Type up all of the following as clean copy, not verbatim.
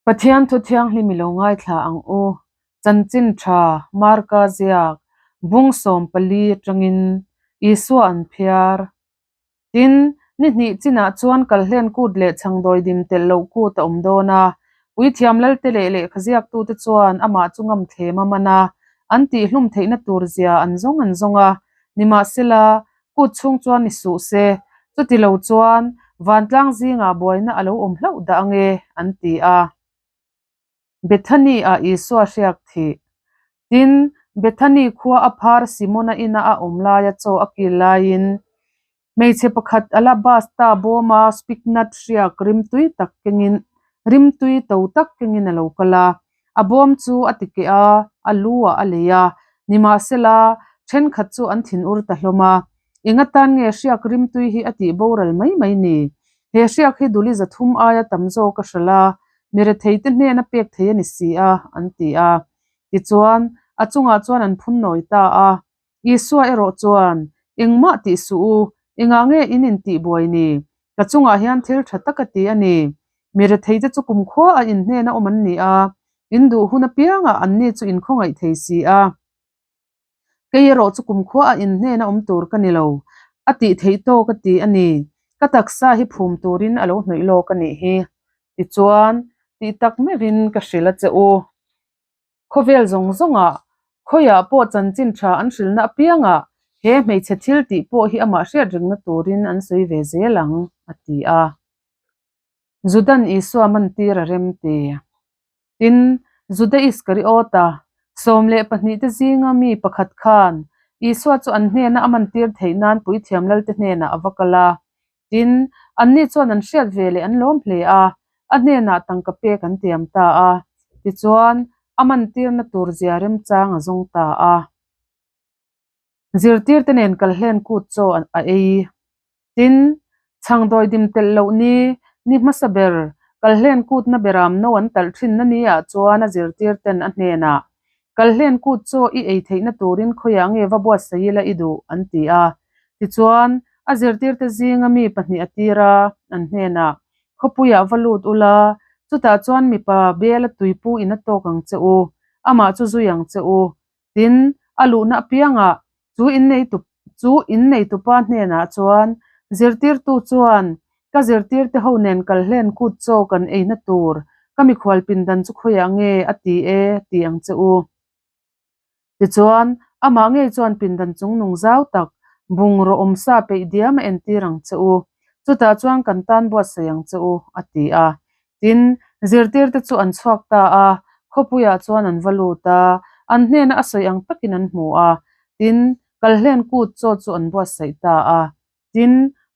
Pathian thu thianghlim i lo ngaithla ang u. Chanchin tha Marka ziak bung 14 atangin Isua an phiar. Tin, ni hnih chinah chuan kalhlen kut leh chhangdawi dim telh loh kut a awm dawn a. Puithiam lalte leh lehkha ziaktute chuan amah chu ngamthlem a man a, an tihhlum theihna tur zia an zawng an zawng a. Nimahsela, kut chhung chuan ni suh se, chuti lo chuan vantlang zingah buaina a lo awm hlauh dah ange, an ti a. Bethany-ah Isua hriak thih. Tin, Bethany khua a phar Simona ina a awm laia chaw a kil laiin, hmeichhe pakhat alabasta bawma spiknat hriak rimtui tak kengin rimtui to tak kengin a lo kal a. A bawm chu a ti keh a, a lu ah a lei a. Nimahsela, thenkhat chu an thinur ta hlawm a. Eng atan nge hriak rimtui hi a tih boral mai mai ni? He hriak hi duli 300 aia tam zawk a hralh a, mi retheite hnena pek thei a ni si a, an ti a. Tichuan, a chungah chuan an phun nawi ta a. Isua erawh chuan, Engmah tih suh u, engah nge in intih buai ni? Ka chungah hian thil tha tak a ti a ni. Mi retheite chu kumkhua a in hnena awm an ni a, in duh hun apiangah anni chu in khawngaih thei si a. Kei erawh chu kumkhua a in hnena awm tur ka ni lo, a tih theih tawk a ti a ni. Ka taksa hi phum turin a lo hnawih lawk a nih hi. Tichuan, tih tak meuhin ka hrilh a che u. Khawvel zawng zawngah, khawiah pawh chanchin tha an hrilhna apiangah he hmeichhe thil tih pawh hi amah hriat ringna turin an sawi ve zel ang, a ti a. Judan Isua mantir a rem ti. Tin, Juda Iskariota, 12 te zinga mi pakhat khan Isua chu an hnena a mantir theih nan puithiam lalte hnenah a va kal a. Tin, anni chuan an hriat ve leh an lawm hle a, a hnenah tangka pek an tiam ta a. Tichuan, a mantirna tur zia remchang a zawng ta a. Zirtirte nen kalhlen kut chaw a ei. Tin, chhangdawi dim telh loh ni, ni hmasa ber, kalhlen kutna beram no an talh thinna ni ah chuan a zirtirten a hnenah, Kalhlen kut chaw i ei theihna turin khawiah nge va buatsaih ila i duh? an ti a. Tichuan, a zirtirte zinga mi pahnih a tir a, an hnenah, Khawpuiah va lut ula, chutah chuan mipa bela tuipu in a tawk ang che u, amah chu zui ang che u, Tin, a luhna apiangah chu inneitu chu inneitupa hnenah chuan zirtirtu chuan, Ka zirtirte ho nen kal hlen kut chaw kan eina tur, ka mikhual pindan chu khawiah nge a ti e ti ang che u. Tichuan, amah ngei chuan pindan chungnung zau tak, bungraw awmsa peih diam a entir ang che u. Chutah chuan kan tan buatsaih ang che u, a ti a. Tin, zirtirte chu an chhuak ta a, khawpuiah chuan an va lut a, an hnena a sawi ang takin an hmu a. Tin, kalhlen kut chaw chu an buatsaih ta a. Tin,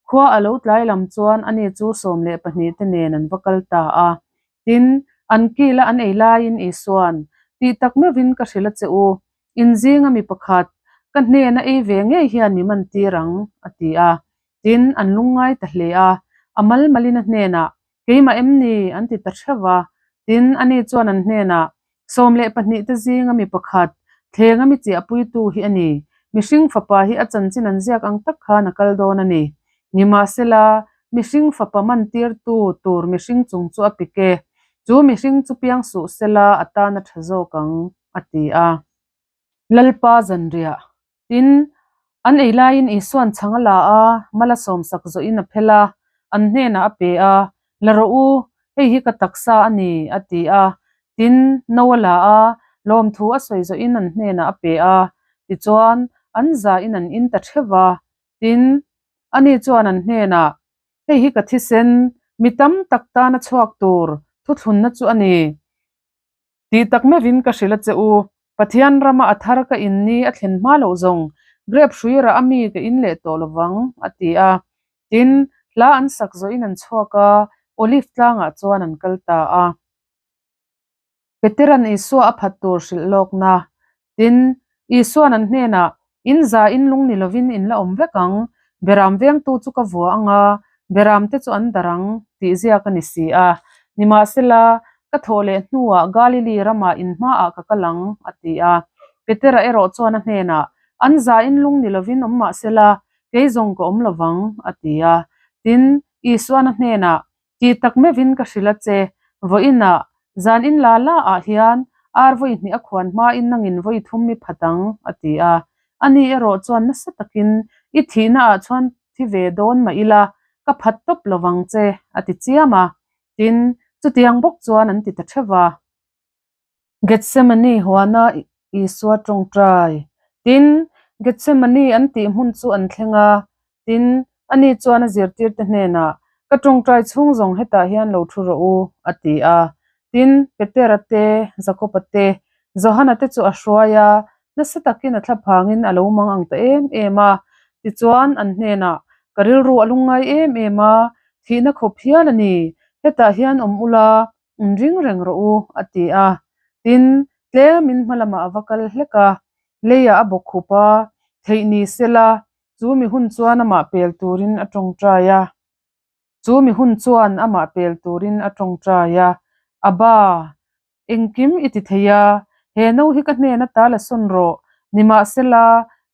khua a lo tlai lam chuan ani chu 12 te nen an va kal ta a. Tin, an kila an ei laiin Isua'n, Tih tak meuhin ka hrilh a che u, in zinga mi pakhat, ka hnena ei ve ngei hian mi man tir ang, a ti a. Tin, an lungngai ta hle a, a mal malin a hnenah, Keimah em ni? an ti ta hreuh a. Tin, ani chuan an hnenah, 12 te zinga mi pakhat, thlenga mi chiahpuitu hi a ni. Mihring fapa hi a chanchin an ziak ang tak khan a kal dawn a ni. Nimahsela, mihring fapa mantirtu tur mihring chung chu a pik e. Chu mihring chu piang suh sela a tan a tha zawk ang, a ti a. Lalpa zanriah. Tin, an ei laiin Isua'n chhang a la a, mal a sawmsak zawhin a phel a, an hnenah a pe a, La rawh u, hei hi ka taksa a ni, a ti a. Tin, no a la a, lawmthu a sawi zawhin an hnenah a pe a. Tichuan, an zahin an in ta theuh va. Tin, ani chuan an hnenah, Hei hi ka thisen, mi tam tak tana chhuak tur thuthlunna chu a ni. Tih tak meuhin ka hrilh a che u, Pathian rama a thar ka in ni a thlen hma loh zawng, grape hrui rah a mi ka in leh tawh lovang, a ti a. Tin, hla an sak zawhin an chhuak a, Olive tlangah chuan an kal ta a. Petera'n Isua a phat tur hrilh lawkna. Tin, Isua'n an hnenah, In za in lung ni lovin in la awm vek ang, beram vengtu chu ka vua ang a, beramte chu an dar ang, tih ziak a ni si a. Nimahsela, ka thawh leh hnuah Galili ramah in hmaah ka kal ang, a ti a. Petera erawh chuan a hnenah, An za in lung ni lovin awm mahsela, kei zawng ka awm lovang, a ti a. Tin, Isua'n a hnenah, Tih tak meuhin ka hrilh a che, vawiinah. Zan in la la ah hian ar vawi hnih a khuan hmain nangin vawi thum mi phat ang, a ti a. Ani erawh chuan nasa takin, I thihna ah chuan thi ve dawn mah ila, ka phat tawp lo vang che, a ti chiam a. Tin, chutiang bawk chuan an ti ta theuh va. Gethsemane huana Isua tawngtai. Tin, Gethsemane an tih hmun chu an thleng a, tin, ani chuan a zirtirte hnenah, Ka tawngtai chhung zawng hetah hian lo thu rawh u, a ti a. Tin, Petera te, Jakoba te, Johana te chu a hruai a, nasa takin a thlaphangin a lo mang ang ta em em a. Tichuan, an hnenah, Ka rilru a lungngai em em a, thihna khawp hial a ni, hetah hian awm ula, Inring reng rawh u, a ti a. Tin, tlemin hma lamah a va kal hlek a, leiah a bawk khup a, theih ni se la, chu mi hun chuan amah pel turin a tawngtai a. Chu mi hun chuan amah pel turin a tawngtai a, Abba, engkim i ti thei a, he no hi ka hnen ata la sawn rawh, nimahsela,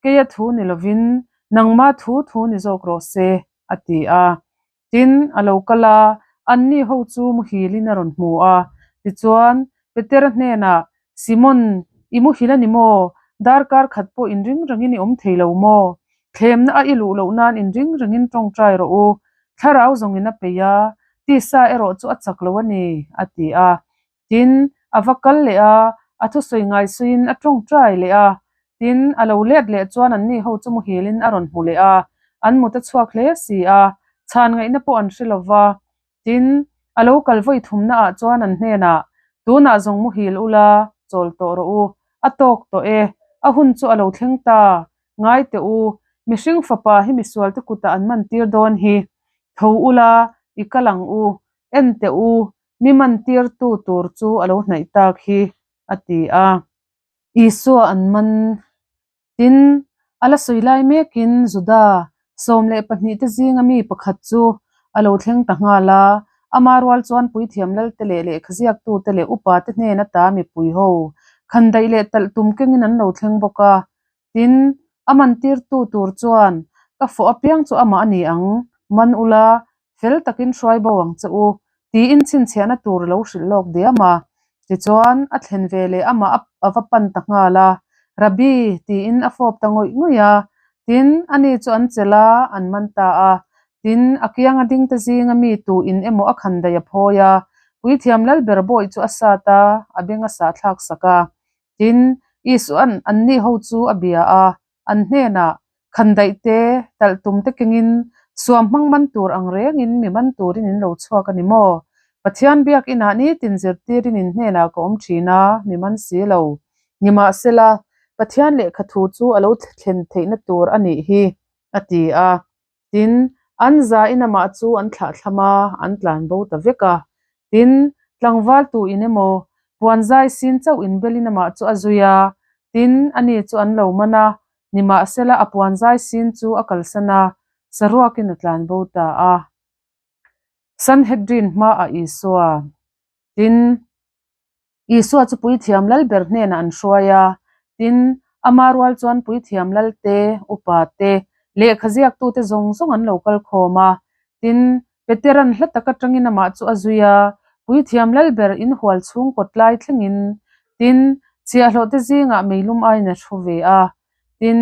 keia thu ni lovin, nangma thu thu ni zawk rawh se, a ti a. Tin, a lo kal a, anni ho chu muhilin a rawn hmu a. Tichuan, Petera hnenah, Simon, i muhil a ni maw? Darkar khat pawh inring rengin i awm thei lo maw? Thlemna a i luh loh nan inring rengin tawngtai rawh u. Thlarau zawngin a peih a, tisa erawh chu a chak lo a ni, a ti a. Tin, a va kal leh a, a thusawi ngaisuiin a tawngtai leh a. Tin, a lo let leh chuan anni ho chu muhilin a rawn hmu leh a, an mut a chhuak hle si a, chhan ngaihna pawh an hre lo va. Tin, a lo kal vawi thumna ah chuan an hnenah, Tunah zawng muhil ula, chawl tawh rawh u, a tawk tawh e, a hun chu a lo thleng ta, ngai teh u, mihring fapa hi misualte kutah an man tir dawn hi, tho ula, i kal ang u, en teh u, Mi mantirtu tur chu a lo hnaih tak hi, a ti a. Isua an man. Tin, a la sawi lai mekin Juda 12 te zinga mi pakhat chu a lo thleng ta nghal a. Ama rual chuan puithiam lalte leh lehkhaziaktute leh upate hnen ata mipui ho khandaih leh talh tum kengin an lo thleng bawk a. Tin, a mantirtu tur chuan, Ka fawh apiang chu amah a ni ang, man ula, fel takin hruai bo ang che u, tiin chhinchhiahna tur a lo hrilh lawk diam a. Tichuan, a thlen ve leh amah a va pan ta nghal a, Rabbi, tiin a fawp ta ngawih ngawih a. Tin, ani chu an chelh a, an man ta a. Tin, a kianga dingte zinga mi tu in emaw a khan daih a phawi a, Puithiam Lalber bawih chu a sat a, a beng a sahthlak sak a. Tin, Isua'n anni ho chu a bia a, an hnenah, Khandaih te, talh tum te kengin, suam hmang man tur ang rengin mi man turin in lo chhuak a ni maw? Pathian biakinah nitin zirtirin in hnenah ka awm thin a, mi man si lo. Nimahsela, Pathian lehkha thu chu a lo thlen theihna tur a nih hi, a ti a. Tin, an zain amah chu an thlahthlam a, an tlan bo ta vek a. Tin, tlangval tu in emaw, puan zai sin chauh inbelin amah chu a zui a, tin, ani chu an lo man a, nimahsela a puan zai sin chu a kalsan a, saruakin a tlan bo ta a. Sanhedrin hmaah Isua. Tin. Isua chu puithiam lal ber hnenah an hruai a, tin, ama rual chuan puithiam lal te, upa te, lehkha ziaktute zawng zawng an lo kal khawm a. Tin, Petera'n hla tak atangin amah chu a zui a, puithiam lal ber inhual chhung kawt lai thlengin, tin, chhiahhlawhte zingah meilum aiin a thu ve a. Tin,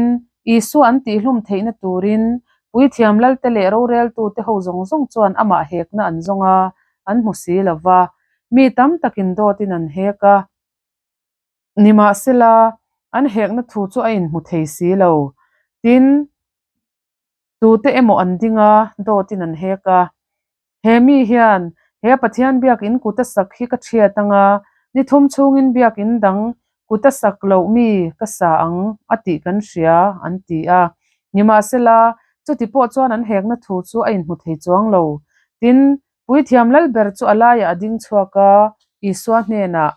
Isua an tihhlum theihna turin puithiam lalte leh roreltute ho zawng zawng chuan amah hekna an zawng a, an hmu si lo va. Mi tam takin dawtin an hek a. Nimahsela, an hekna thu chu a inhmu thei si lo. Tin, Tute emaw an ding a, dawtin an hek a. He mi hian he Pathian biakin kut a sak hi ka thiat ang a, ni thum chhungin biakin dang kut a sak loh mi ka sa ang a tih kan hria, an ti a. Nimahsela, chuti pawh chuan an hekna thu chu a inhmu thei chuang lo. Tin, Puithiam Lalber chu a laiah a ding chhuak a, Isua hnenah,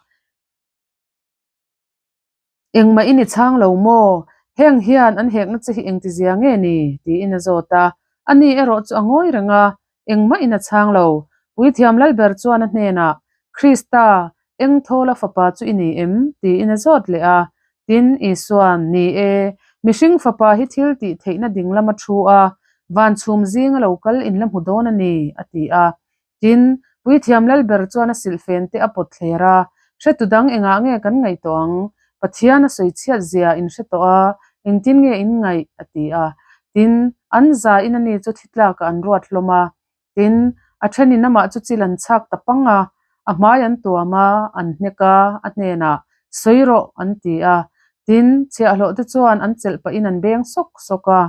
Engmah i ni chhang lo maw? Heng hian an hekna che hi engtizia nge ni? tiin a zawt a. Ani erawh chu a ngawi reng a, engmah in a chhang lo. Puithiam Lalber chuan a hnenah, Krista, eng thawla fapa chu i ni em? tiin a zawt leh a. Tin, Isua'n, Ni e, mihring fapa hi thil tih theihna ding lama thu a, van chhum zinga lo kal in la hmu dawn a ni, a ti a. Tin, Puithiam Lalber chuan a silhfen te a pawt thler a, Hretu dang engah nge kan ngaih tawh ang? Pathian a sawi chhiat zia in hre tawh a, engtin nge in ngaih? a ti a. Tin, an zain ani chu thi tlakah an ruat hlawm a. Tin, a thenin amah chu chil an chhak ta pang a, a hmai an tuam a, an hnek a, a hnenah, Sawi rawh, an ti a. Tin, chhiahhlawh te chuan an chelh pahin an beng sawk sawk a.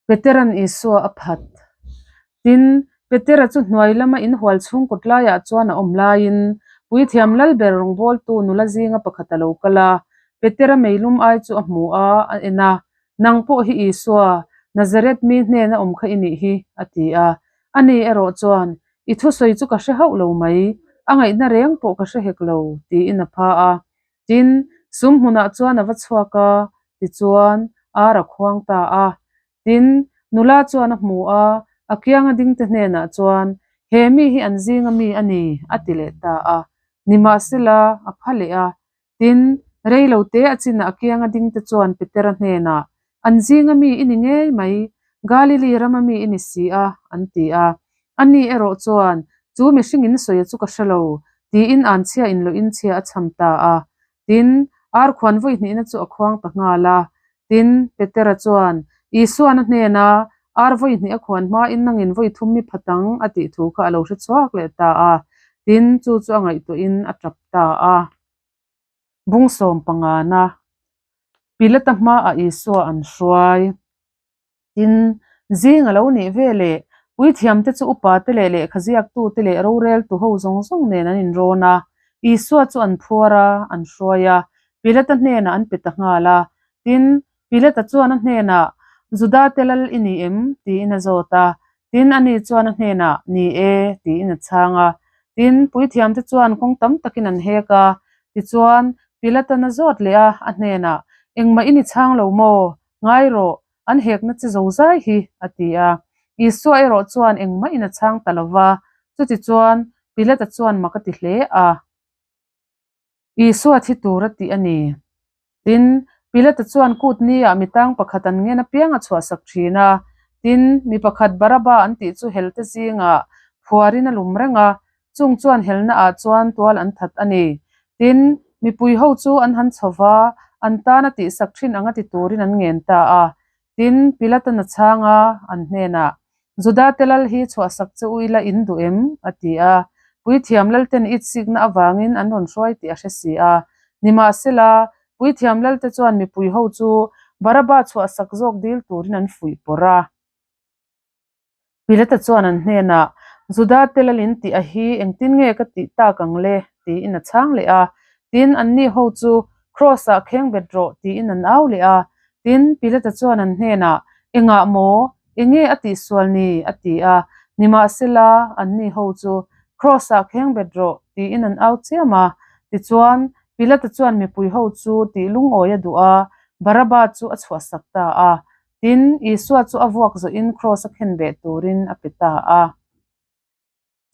Petera'n Isua a phat. Tin, Petera chu hnuai lama inhual chhung kawt laiah chuan a awm laiin Puithiam Lalber rawngbawltu nula zinga pakhat a lo kal a. Petera meilum ai chu a hmu a, a en a, Nang pawh hi Isua, Nazareth mi hnena awm kha i nih hi, a ti a. Ani erawh chuan, I thusawi chu ka hre hauh lo mai, a ngaihna reng pawh ka hre hek lo, tiin a pha a. Tin, sum hmunah chuan a va chhuak a, tichuan, ar a khuang ta a. Tin, nula chuan a hmu a, a kianga dingte hnenah chuan, He mi hi an zinga mi a ni, a ti leh ta a. Nimahsela, a pha leh a. Tin, rei lo te a chinah a kianga dingte chuan Petera hnenah, An zinga mi i ni ngei mai, Galili rama mi i ni si a, an ti a. Ani erawh chuan, Chu mihring in sawi a chu ka hre lo, tiin anchhia in lohin chhia a chham ta a. Tin, ar khuan vawi hnihna chu a khuang ta nghal a. Tin, Petera chuan, Isuan a hnena ar vawi hnih a khuan hmain nangin vawi thum mi phat ang, a tih thu kha a lo hre chhuak leh ta a. Tin, chu chu a ngaihtuahin a tap ta a. Bung sawm pangana Pilata hmaah Isua an hruai. Tin, zing a lo nih ve leh, puithiamte chu upate leh lehkha ziaktute leh roreltu ho zawng zawng nen an inrawn a. Isua chu an phuar a, an hruai a, Pilata hnenah an pe ta nghal a. Tin, Pilata chuan a hnenah, Judate lal i ni em? tiin a zawt a. Tin, ani chuan a hnenah, Ni e, tiin a chhang a. Tin, puithiamte chuan kawng tam takin an hek a. Tichuan, Pilatan a zawt leh a, a hnenah, Engmah i ni chhang lo maw? Ngai rawh, an hekna che zo zai hi, a ti a. Isua erawh chuan engmah in a chhang ta lo va, chutichuan Pilata chuan mak a ti hle a. Isua thi tur a tih a ni. Tin, Pilata chuan kut niah mi tang pakhat an ngen apiang a chhuahsak thin a. Tin, mi pakhat Baraba an tih chu helte zingah phuarin a lum reng a, Chung chuan helna ah chuan tual an that a ni. Tin, mipui ho chu an han chho va, an tan a tihsak thin anga ti turin an ngen ta a. Tin, Pilatan a chhang a, an hnenah, Judate lal hi chhuahsak che u ila in duh em? a ti a. Puithiam lalten itsikna avangin an rawn hruai tih a hre si a. Nimahsela, puithiam lalte chuan mipui ho chu Baraba chhuahsak zawk dil turin an fuih pawrh a. Pilata chuan an hnenah, Juda te lalin tih a hi engtin nge ka tih tak ang le? tiin a chhang leh a. Tin, anni ho chu, Kraws-ah kheng bet rawh, tiin an au leh a. Tin, Pilata chuan an hnenah, Engah maw? Enge a tihsual ni? a ti a. Nimahsela, anni ho chu, Kraws-ah kheng bet rawh, tiin an au chiam a. Tichuan, Pilata chuan mipui ho chu tih lungawi a duh a, Baraba chu a chhuahsak ta a. Tin, Isua chu a vuak zawhin kraws a khen beh turin a pe ta a.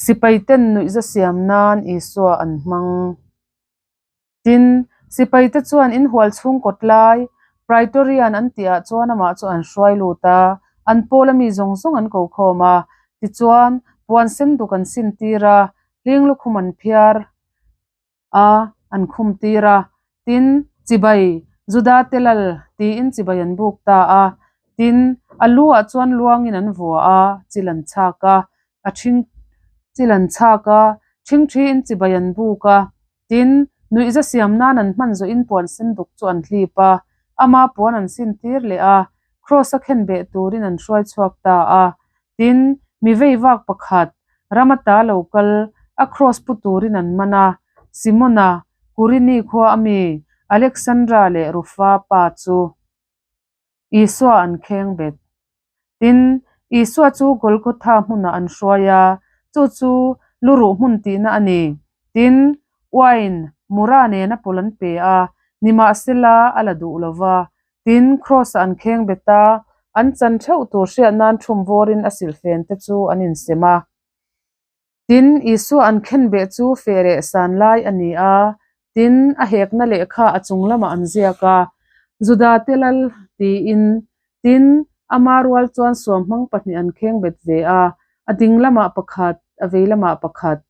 Sipaiten nuihza siam nan Isua an hmang. Tin, sipaite chuan inhual chhung kawt lai, Praetorian an tihah chuan amah chu an hruai lut a, an pawla mi zawng zawng an ko khawm a. Tichuan, puan sen duk an sin tir a, hling lukhum an phiar a, an khum tir a. Tin, chibai, Juda te lal, tiin chibai an buk ta a. Tin, a lu ah chuan luangin an vua a, chil an chhak a, a ṭhing chil an chhak a, ṭhingṭhiin chibai an buk a. Tin, nuihza siam nan an hman zawhin puan sen duk chu an hlip a, ama puan an sin tir leh a, kraws a khen beh turin an hruai chhuak ta a. Tin, mi vei vak pakhat, rama ta lo kal, a kraws pu turin an man a, Simona, Kurini khua a mi, Alexandra leh Rufa pa chu Isua an kheng bet. Tin, Isua chu Golgotha hmunah an hruai a, chu chu luruh hmun tihna a ni. Tin, uain, mura nena pawlh an pe a, nimahsela a la duh lo va, Tin, Kraws-ah an kheng bet a, an chan theuh tur hriat nan thum vawrin a silhfen te chu an insem a. Tin, Isua an khen beh chu fehreh san lai a ni a, tin, a hekna lehkha a chung lamah an ziak a, Judate lal tiin. Tin, ama rual chuan suamhmang pahnih an kheng bet ve a, a ding lamah pakhat. a vei lamah pakhat.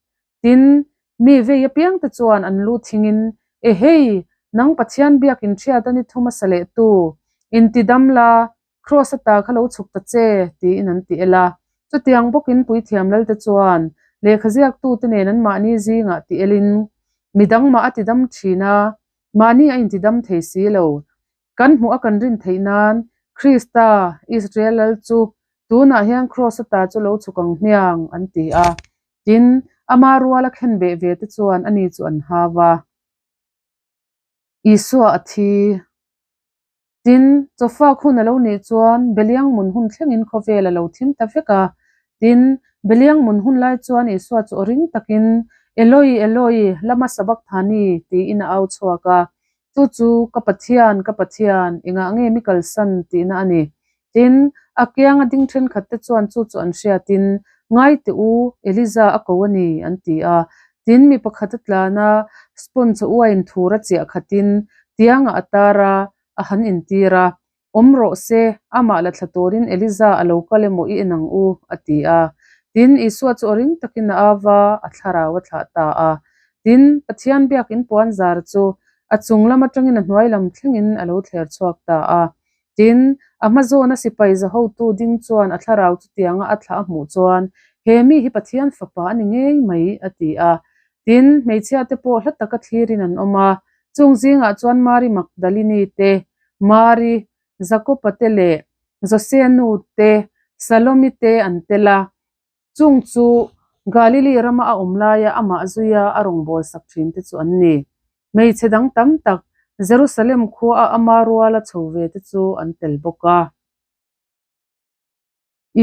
Tin, mi vei apiangte chuan an lu thingin, Ehei! Nang Pathian biakin hriat a ni thum a sa leh tu, intidam la, Kraws ata kha lo chhuk ta che, tiin an ti el a. Chutiang bawkin puithiam lalte chuan lehkha ziaktute nen anmahni zingah ti elin, Midang mah a tidam thin a, mahni a intidam thei si lo. Kan hmuh a kan rin theih nan Krista, Israel lal chu tunah hian kraws ata chu lo chhuk ang hmiang, an ti a. Tin, ama ruala khenbeh ve te chuan ani chu an hau a. Isua a thi. Tin, chawfak hun a lo nih chuan Beliang mun hun thlengin khawvel a lo thim ta vek a. Tin, Beliang mun hun lai chuan Isua chu aw ring takin, Eloi, Eloi, lama sabakthani? tiin a au chhuak a. Chu chu, Ka Pathian, ka Pathian, engah nge mi kalsan? tihna a ni. Tin, a kianga ding thenkhat te chuan chu chu an hriatin, Ngai teh u, Eliza a ko a ni, an ti a. Tin, mi pakhat a tlan a, sponge a uain thur a chiah khatin tiangah a tar a, a han intir a. Awm rawh se, amah la thla turin Eliza a lo kal emaw i en ang u, a ti a. Tin, Isua chu aw ring takin a au a, a thlarau a thlah ta a. Tin, Pathian biakin puan zar chu a chung lam atangin a hnuai lam thlengin a lo thler chhuak ta a. Tin, a hma zawna sipai za hotu ding chuan a thlarau chutianga a thlah a hmuh chuan, He mi hi Pathian fapa a ni ngei mai, a ti a. Tin, hmeichhia te pawh hla taka thlirin an awm a, chung zingah chuan Mari Magdalini te, Mari, Jakopa te leh Jose nu te, Salomi te an tel a. Chung chu Galili rama a awm laia amah zuia a rawngbâwl sak ṭhin te chu an ni. Hmeichhe dang tam tak Jerusalem khuaa ama ruala chho ve te chu an tel bawk a.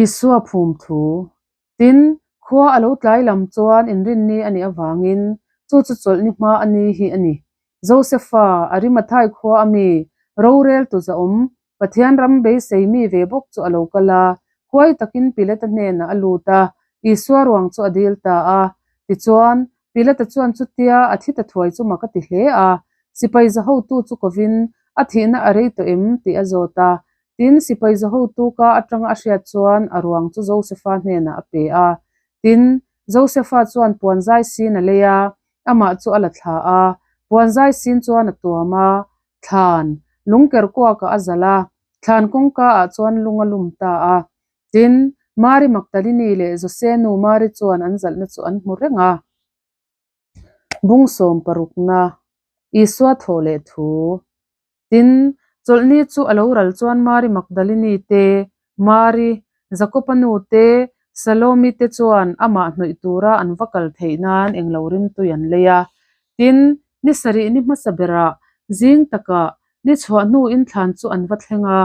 Isua phum thu. Tin, khua a lo tlai lam chuan inrinni a nih avangin chu chu chawlhni hma a ni hi a ni. Josefa, Arimathai khua a mi, roreltu zahawm, Pathian ram beisei mi ve bawk chu a lo kal a, huai takin Pilata hnenah a lut a, Isua ruang chu a dil ta a. Tichuan, Pilata chuan chutia a thi ta thuai chu mak a ti hle a, sipai zahotu chu kovin a thihna a rei tawh em tih a zawt a. Tin, sipai zahotu ka atanga a hriat chuan a ruang chu Josefa hnenah a pe a. Tin, Josefa chuan puan zai sin a lei a, amah chu a la thla a, puan zai sin chuan a tuam a, thlan lungker kuakah a zalh a, thlan kawngka ah chuan lung a lum ta a. Tin, Mari Magdalini leh Jose nu Mari chuan an zalhna chu an hmu reng a. Bung sawm parukna, Isua thawh leh thu. Tin, chawlhni chu a lo ral chuan Mari Magdalini te, Mari, Jakopa nu te, Salomi te chuan amah hnawih tura an va kal theih nan englo rimtui an lei a. Tin, ni sarih ni hmasa berah zing takah ni chhuah hnuin thlan chu an va thleng a.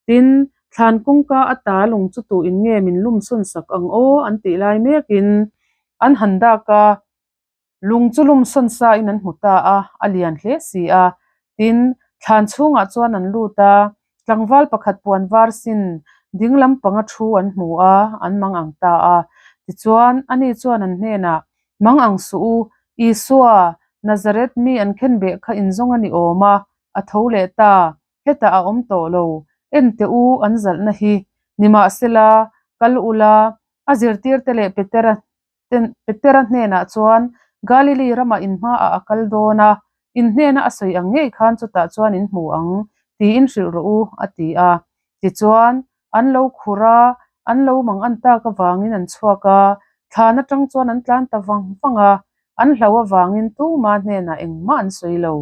Tin, thlan kawngka ata lung chu tuin nge min lum sawn sak ang aw an tih lai mekin an han dak a. Lung chu lum sawn sa in an hmu ta a, a lian hle si a. Tin, thlan chhungah chuan an lut a, tlangval pakhat puan var sin ding lampanga thu an hmu a, an mang ang ta a. Tichuan, ani chuan an hnenah, Mang ang suh u, Isua, Nazareth mi an khenbeh kha inzawng a ni awm a, a tho leh ta, hetah a awm tawh lo, en teh u an zalhna hi. Nimahsela, kal ula, a zirtirte leh Petera Petera hnenah chuan Galili ramah in hmaah a kal dawn a, in hnena a sawi ang ngei khan chutah chuan in hmu ang, tiin hrilh rawh u, a ti a. Tichuan, an lo khur a, an lo mang an tak avangin an chhuak a, thlan atang chuan an tlan ta vang vang a, an hlau avangin tuma hnenah engmah an sawi lo.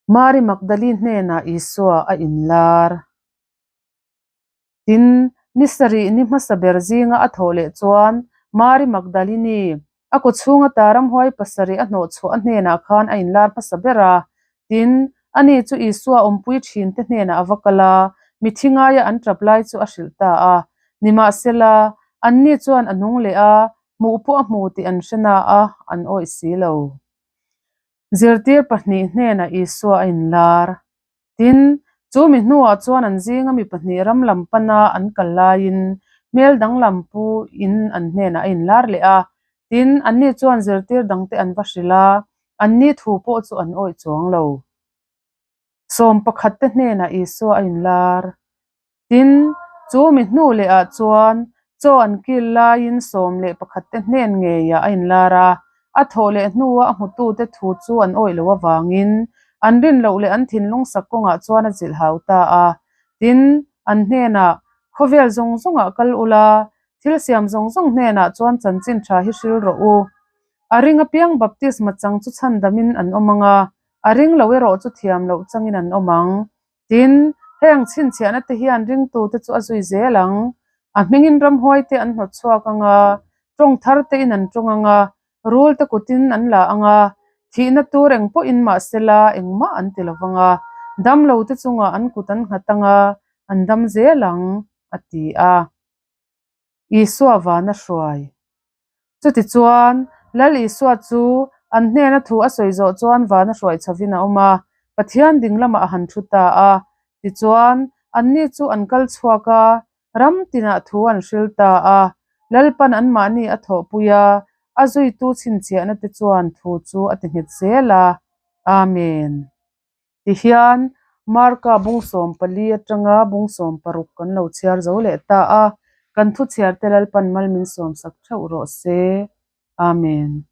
Mari Magdalene hnenah Isua a inlar. Tin, ni sarih ni hmasa ber zinga a thawh leh chuan Mari Magdalini, a kaw chhunga ta ramhuai pasarih a hnawh chhuah a hnenah khan a inlar hmasa ber a. Tin, ani chu Isua awmpui thinte hnenah a va kal a, mithi ngaia an tap lai chu a hrilh ta a. Nimahsela, anni chuan a nung leh a, hmuh pawh a hmu tih an hre na a, an awih si lo. Zirtir pahnih hnenah Isua a inlar. Tin, chu mi hnuah chuan an zinga mi pahnih ram lam pana an kal laiin hmel danglam pu in an hnenah a inlar leh a. Tin, anni chuan zirtir dangte an va hrilh a, anni thu pawh chu an awih chuang lo. Sawm pakhat te hnenah Isua a inlar. Tin, chu mi hnu lehah chuan Chaw an kil laiin 11 te hnen ngeiah a inlar a, a thawh leh hnua a hmutute thu chu an awih loh avangin an rin loh leh an thinlung sak kawngah chuan a zilh hau ta a. Tin, an hnenah, Khawvel zawng zawngah kal ula, thil siam zawng zawng hnenah chuan chanchin tha hi hril rawh u. A ring apiang baptisma chang chu chhandamin an awm ang a, a ring lo erawh chu thiam loh changin an awm ang. Tin, heng chhinchhiahna te hian ringtute chu a zui zel ang. A hmingin ramhuai te an hnawt chhuak ang a, tawng thar tein an tawng ang a, rul te kutin an la ang a, thihna tur eng pawhin mahsela engmah an ti lo vang a, damlo te chungah an kut an nghat ang a, an dam zel ang, a ti a. Isua vana hruai. Chutichuan, Lal Isua chu an hnena thu a sawi zawh chuan vana hruai chhovin a awm a, Pathian ding lamah a han thu ta a. Tichuan, anni chu an kal chhuak a, ram tinah thu an hril ta a. Lalpan anmahni a thawhpui a, a zuitu chhinchhiahna te chuan thu chu a ti nghet zel a. Amen. Tihian, Marka bung 14 atanga bung 16 kan lo chhiar zo leh ta a, kan thu chhiarte Lalpan mal min sawmsak theuh rawh se. Amen.